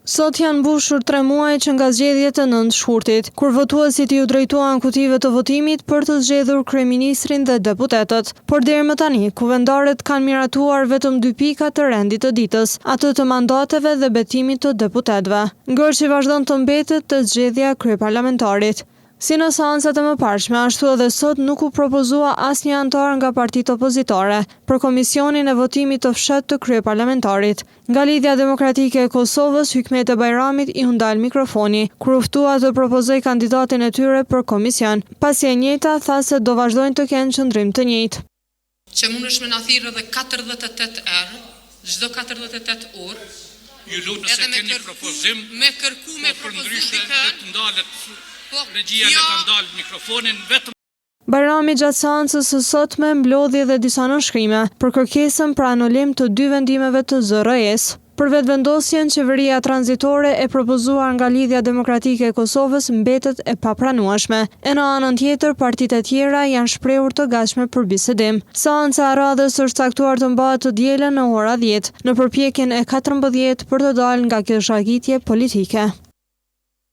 Sot janë mbushur tre muaj që nga zgjedhjet e 9 shkurtit, kur votuesit iu drejtuan kutive të votimit për të zgjedhur kryeministrin dhe deputetët. Por deri më tani, kuvendarët kanë miratuar vetëm dy pika të rendit të ditës, atë të mandateve dhe betimit të deputetëve. Ngërçi vazhdon të mbetet te zgjedhja e kryeparlamentarit. Si në seancat e mëparshme, ashtu edhe sot nuk u propozua asnjë anëtar nga partitë opozitare për komisionin e votimit të fshehtë të kryeparlamentarit. Nga Lidhja Demokratike e Kosovës, Hykmete Bajramit iu ndal mikrofoni, kur u ftua të propozojë kandidatin e tyre për komision, pasi e njëjta tha se do vazhdojnë të kenë qëndrim të njëjtë. Që mundesh me na thirrë edhe 48 herë, çdo 48 orë. Ju lutem nëse keni propozim, me kërku me po propozu dikë. Le të ndalet po, regjia le ta ndalë mikrofonin vetëm Bajrami gjatë seancës së sotme mblodhi edhe disa nënshkrime për kërkesën për anulim të dy vendimeve të ZRrE-së. Për Vetëvendosjen, qeveria tranzitore e propozuar nga Lidhja Demokratike e Kosovës mbetet e papranueshme. E në anën tjetër, partitë e tjera janë shprehur të gatshme për bisedim. Seanca e radhës është caktuar të mbahet të dielën në ora 10, në përpjekjen e 14 për të dalë nga kjo zhagitje politike.